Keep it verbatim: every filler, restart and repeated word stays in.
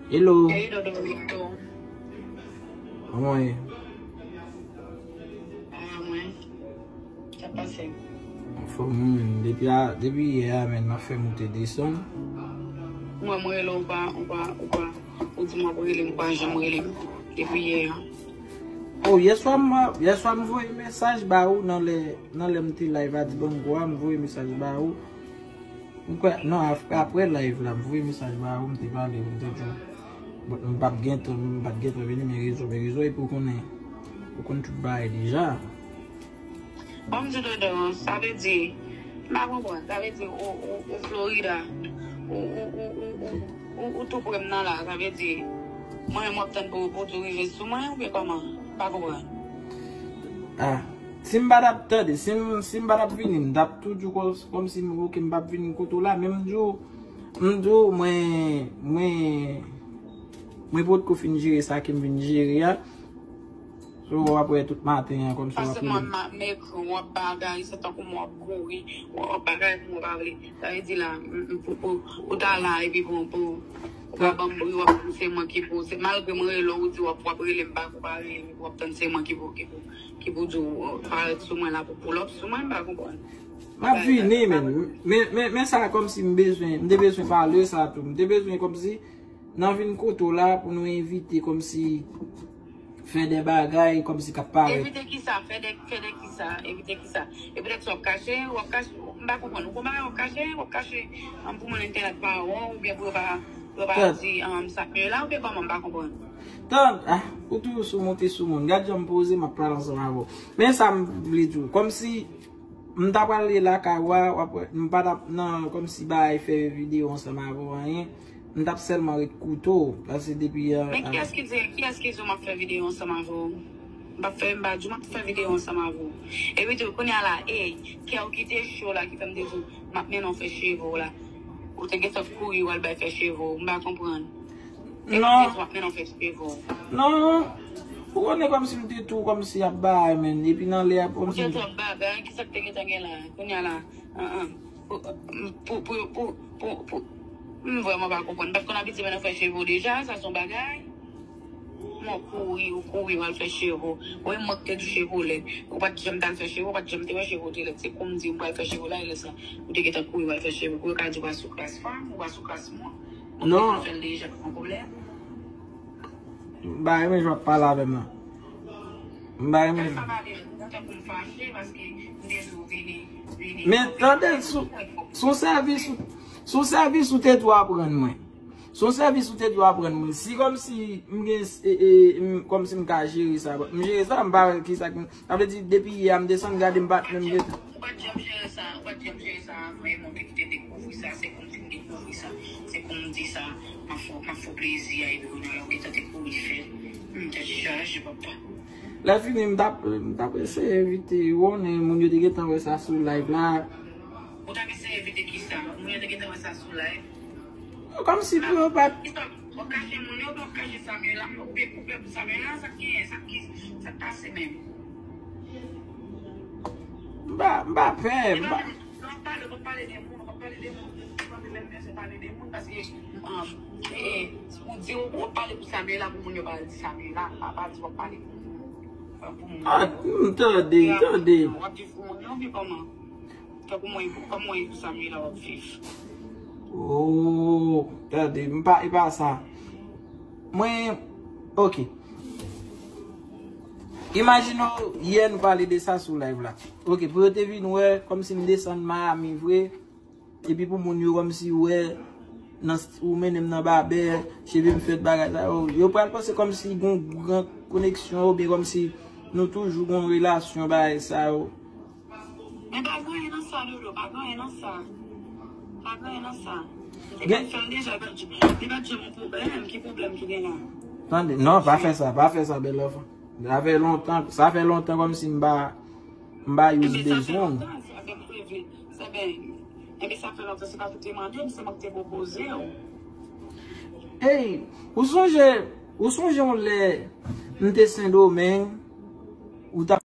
Hello. Hey, Dodo, Victor. Kòman w ye? Ah, mwen. Sa pase? Anfòm, wi, men. Depi a, depi yè a, men, m ap fè moute desann. Mwen, mwen rele w pa, ou pa, ou pa, ou di m w ap rele m, ou pa janm rele m. Depi yè a. Oh, yèswa m, yèswa m voye mesaj ba ou nan lè, nan lè m te live a Dibango a, m voye mesaj ba ou. M kwè, non, ap-, apre live la, m voye mesaj ba ou, m te pale, m te di w, bon, m p ap gen tan, m pa t gen tan vini, men rezo, men rezo, epi w konnen, ou konn tout bagay deja. Bon, m di Dodo, sa vle di, m pa konprann, sa vle di, ou, ou, ou Florida, ou, ou tou pre m nan la, sa vle di, mwen, m ap tann pou, pou tou rive sou mwen, oubyen kòman? M pa konprann. Ah, si m pa t ap tande, si m, si m pa t ap vini, m t ap tou di w kò-, kòmsi m, oke, m p ap vin kote w la, men m di w, m di w, mwen, mwen, mwen potko fin jere sa ke m vin jere a. So, w ap wè tout maten an, kòmsi w ap Paske mwen, m ap, m ekri, w ap bagay, se tankou mwen w ap kouri, w ap bagay pou mwen pa vle. Sa vle di la, m, m, pou, pou, pou ta la, epi pou, pou, ou pa ban m bri, w ap tann se mwen ki pou, se malgre mwen rele w, ou di w ap, w ap rele m bak, ou pa rele m, epi w ap tann se mwen ki pou, ki pou, ki pou di w, parèt sou mwen la, pou pull up sou mwen, m pa konprann. M ap vini, men, men, men, men sa kòmsi m bezwen, m te bezwen pale sa tou, m te bezwen kòmsi, nan vin kote w la pou nou evite kòmsi fè de bagay kòmsi k ap parèt. Evite kisa? Fè de, fè de kisa? Evite kisa? E poutèt sa w ap kache, w ap kache, m pa konprann. Ou konn bagay w ap kache, w ap kache, um, pou moun entènèt pa wè w, oubyen pou yo pa, pou yo pa di, um, sa k miyo la, oubyen kòman, m pa konprann. Tann, ah, ou toujou sou moute sou moun. Gad jan m poze, m ap pale ansanm avè w. Men sa m vle di w, kòmsi M ta pral ye lakay ou a, w ap wè, m pa t ap nan kòmsi bay fè videyo ansanm avè w anyen. M t ap sèlman ret koute w, paske depi a, Men a kiyès ki di, kiyès ki di w m ap fè videyo ansanm avè w? M p ap fè, m pa di w m ap fè videyo ansanm avè w. Epi tou, kounye a la, ey, kè w ki te cho la ki fè m te di w m ap mennen w fè cheve w la. Ou te gentan kouri w al bay fè cheve w, m pa konprann. Non. Non. Ou konnen kòmsi m te tou kòmsi ap bay, men. Epi nan lè ap kòmsi. Ou te tou ap bagay, kisa k te gentan gen la? Kounye a la. An, an. Pou, pou, pou, pou, pou, pou, m vrèman pa konprann. M pa t konn abitye mennen fè cheve w deja, sa se yon bagay. Mwen kouri, ou kouri, w al fè cheve w. Ou menm mwen k te di cheve w lèd. Ou pa t janm t al fè cheve w, ou pa t janm te wè cheve w te lèd. Se kou m di m pral fè cheve w la, e lè sa, ou te gentan kouri, w al fè cheve w. Pou yo ka di w pa sou klas fanm, ou pa sou klas mwen. Non. Mwen fè l deja, pa gen pwoblèm. M pa renmen jan w ap pale avè m nan. M pa renmen jan. Tankou m fache paske m te di w vini, vini. Men tande, sou, sou sèvis, sou sèvis ou te dwe aprann mwen. Sou sèvis ou te dwe aprann mwen. Si kòmsi m gen, e, e, m, kòmsi m ka jere sa, m jere sa, m pa wè kisa k, sa vle di depi yè a m desann gade m pa t menm gen. Ou pa t janm jere sa, ou pa t janm jere sa avan, e mwen ki te dekouvri sa, se kou m fin dekouvri sa, se kou m di sa, m ap fè, m ap fè w plezi a, epi kounye a la ou gentan te kouri fè l. Hmm, tèt chaje, papa. Lè fini, m t ap, m t ap eseye evite, ou konnen, moun yo te gentan wè sa sou live la. Ou t ap eseye evite kisa? Moun yo te gentan wè sa sou live? Kòmsi pou yo pa t. W ap kache moun yo, w ap kache Samuela, ou pè, ou pè pou Samuela, sa k genyen, sa k, sa k pase menm? M pa, m pa pè, m pa. Lè w ap pale, w ap pale de moun, w ap pale de moun, w ap pale de moun, paske, um, e, si w di w ap pale pou Samuela, pou moun yo pa di Samuela, pa, pa di w ap pale pou moun. Pou moun. Ah, hmm, tande, tande. W ap di pou moun yo, men kòman? Tankou mwen, kòman w ye pou Samuela w ap viv? Oh, tande, m pa, e pa sa. Mwen, oke. Imajine w, yè nou pale de sa sou live la. Oke, pou yo te vin wè, kòmsi m desann Miami vre, epi pou moun yo kòmsi wè, nan st-, ou mennen m nan babè, cheve m fèt bagay sa yo, yo pral panse kòmsi gon gran koneksyon, oubyen kòmsi nou toujou gon relasyon bagay sa yo. Men pa gen anyen nan sa, Dodo, pa gen anyen nan sa. Pa gen anyen nan sa. Li pa t fè l deja, li pa t, li pa t janm yon pwoblèm. Ki pwoblèm ki gen la? Tande, non, pa fè sa, pa fè sa, bèl anfan. Sa fè lontan, sa fè lontan kòmsi m pa, m pa use bezwen. Ebyen, sa fè lontan, sa fè m te vle. Sa fè, ebyen, sa fè lontan, se pa tou te mande m, se mwen ki te pwopoze w. Ey, ou sonje, ou sonje yon lè m te Sendomeng, ou t ap